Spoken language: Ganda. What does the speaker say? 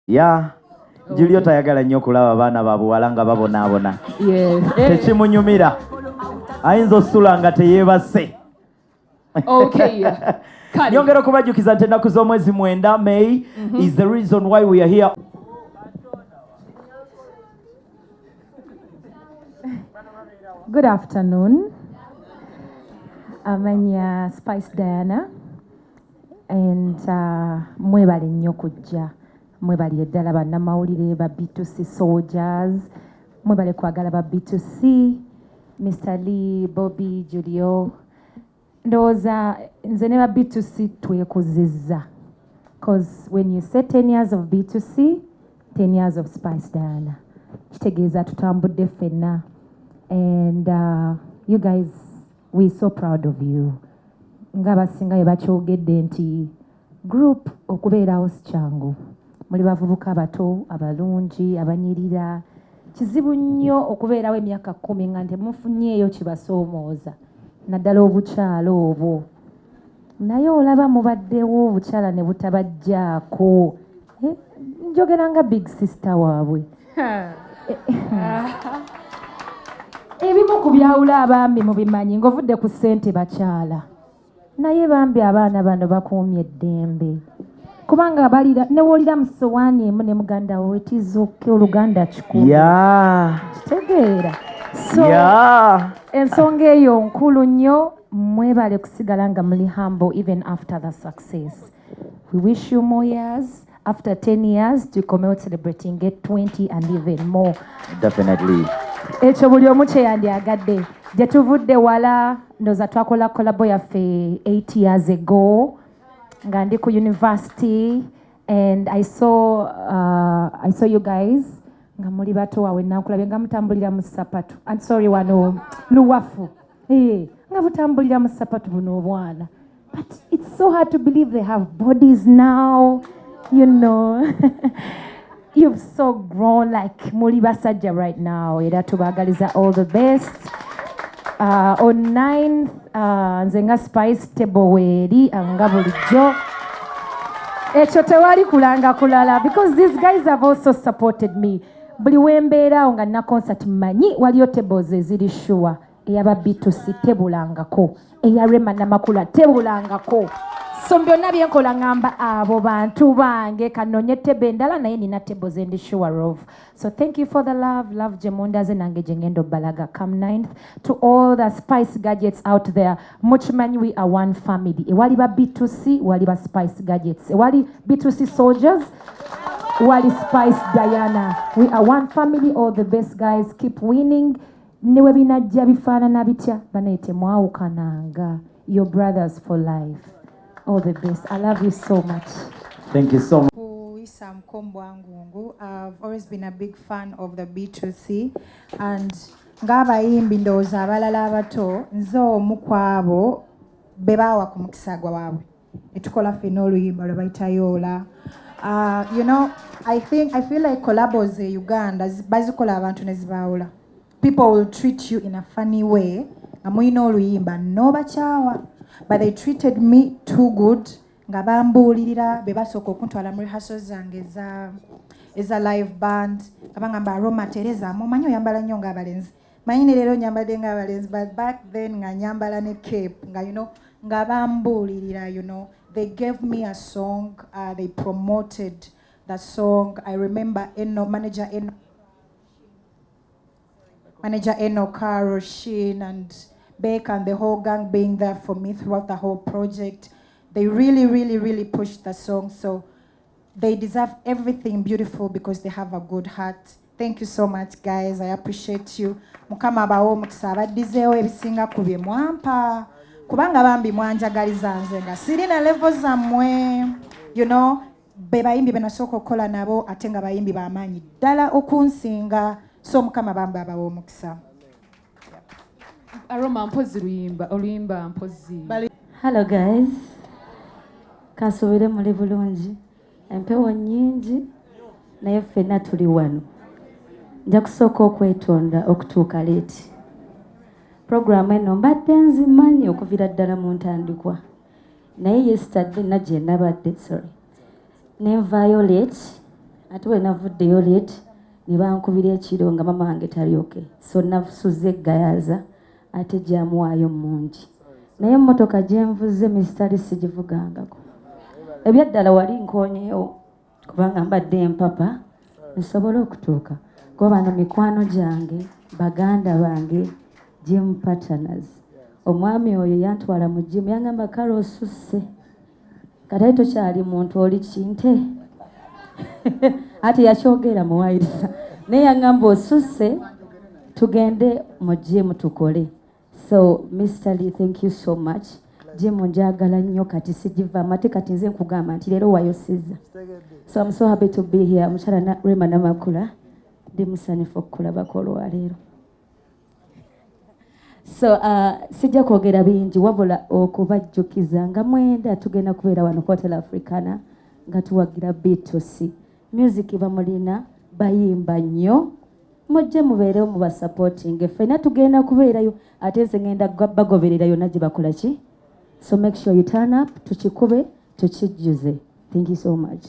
Ya, Julio tayagala nnyo okulaba abaana ba buwala nga babonaabona. Tekimunyumira, ayinza osula nga teyeebase. Kale. Nyongera okubajjukiza nti ennaku z'omwezi 9 May is the reason why we are here. Good afternoon. Amanya Spice Diana and mwebale nnyo kujja, mwebalire ddala bannamawulire ba B2C soldiers, mwebale kwagala ba B2C, Mr. Lee, Bobby, Julio. Ndowooza nze ne ba B2C twekuzizza, 'cause when you say 10 years of B2C, 10 years of Spice Diana, kitegeeza tutambudde ffenna. And you guys, we so proud of you. Ng'abasinga bwe bakyogedde nti group okubeerawo si kyangu. Muli bavubuka bato abalungi abanyirira. Kizibu nnyo okubeerawo emyaka 10 nga temufunyeeyo kibasoomooza, naddala obukyala obwo. Naye olaba mubaddewo, obukyala ne butabajjaako. Eh, njogera nga big sister waabwe. Ebimu ku byawula abaami mubimanyi, ng'ovudde ku ssente, bakyala. Naye bambi abaana bano bakuumye eddembe, kubanga balira ne woolira mu sowaani emu ne muganda wo, etizuuke oluganda kikulu. Kitegeera? So ensonga eyo nkulu nnyo. Mwebale kusigala nga muli humble even after the success. We wish you more years. After 10 years tukomewo celebrating get 20 and even more. Definitely. Ekyo buli omu kyeyandyagadde. Gye tuvudde wala. Ndowooza twakola collabo yaffe 8 years ago nga ndi ku university, and I saw you guys nga muli bato. Awe nankulabye nga mutambulira mu sapatu, and sorry, wano Luwafu. Eh, nga butambulira mu sapatu buno obwana, but it's so hard to believe they have bodies now. You've so grown, like muli basajja right now. Era tubaagaliza all the best. On 9th, nze nga Spice, table weeri nga bulijjo. Ekyo tewali kulanga kulala, because these guys have also supported me. Buli wembeeraawo nga nina concert, mmanyi waliyo tables eziri sure. Eyaba B2C tebulangako, eya Rema Namakula tebulangako. So byonna byenkola ngamba abo bantu bange, kanonye table endala, naye nina table zendi sure of. So thank you for the love, love gye mundaze, nange gye ngenda obbalaga come 9th. To all the Spice Gadgets out there, mukimanyi we are one family. Ewali ba B2C wali ba Spice Gadgets, ewali B2C soldiers wali Spice Diana. We are one family. All the best, guys. Keep winning. Ne we binajja bifaanana bitya, banaye temwawukananga. Your brothers for life. All the best. I love you so much. Thank you so much. Kuisa Mkombwangungu. I've always been a big fan of the B2C, and ng'abayimbi ndowooza abalala abato, nze omu ku abo be baawa ku mukisa gwabwe ne tukola ffenna oluyimba lwe bayita Yoola. I think I feel like collabos e Uganda bazikola abantu ne zibaawula. People will treat you in a funny way nga mulina oluyimba n'obakyawa, but they treated me too good nga bambuulirira, be basooka okuntwala mu rehearsals zange eza live band, nga bangamba, "Aroma, terezaamu, omanyi oyambala nnyo ng'abalenzi." Manyi ne leero nyambadde ng'abalenzi, but back then nga nyambala ne cape nga nga bambuulirira. They gave me a song, they promoted the song. I remember Eno, manager Eno, manager Eno, Caro, Shin, and Beck, and the whole gang being there for me throughout the whole project. They really, really, really pushed the song. So they deserve everything beautiful because they have a good heart. Thank you so much, guys. I appreciate you. Mukama abawe omukisa, abaddizeewo ebisinga ku bye mwampa. Kubanga bambi mwanjagaliza nze nga sirina level zammwe. Be bayimbi be nasooka okukola nabo, ate nga bayimbi b'amaanyi ddala okunsinga. So Mukama bambi abawe omukisa. Aroma, mpozi luyimba oluyimba mpozi. Hello guys, kansuubire muli bulungi. Empewo nnyingi naye ffenna tuli wano. Nja kusooka okwetonda okutuuka late. Puroguramu eno mbadde nzimanyi okuviira ddala mu ntandikwa, naye yesterday najje nabadde, sorry, nenvaayo late. Ate bwe navuddeyo late ne bankubira ekiro nga mama wange talyoke, so nasuze Gayaza ate gyamuwaayo mungi. Naye emmotoka gye nvuze, Mr Lee, sigivugangako. Ebyaddala wali nkonyeewo kubanga mbadde empapa nsobole okutuuka, kuba bano mikwano gyange, baganda bange, gym partners. Omwami oyo yantwala mu gym, yangamba, "Kale osusse, kati ate tokyali muntu, oli kinte." Ate yakyogera muwayiriza, naye yaŋŋamba, "Osusse, tugende mu gym tukole." So Mr Lee, thank you so much. Gym njagala nnyo, kati sigivaamu. Ate kati nze nkugamba nti leero wayosizza. So I'm so happy to be here. Mukyala Rema Namakula, ndi musanyufu okukulabako olwaleero. So sijja kwogera bingi, wabula okubajjukiza nga 9 tugenda kubeera wano ku Hotel Africana nga tuwagira B2C. Music bamulina, bayimba nnyo, mujje mubeerewo mubasupporting. Ffenna tugenda kubeerayo, ate nze ngenda bagoberera yonna gye bakola ki. So make sure you turn up, tukikube, tukijjuze. Thank you so much.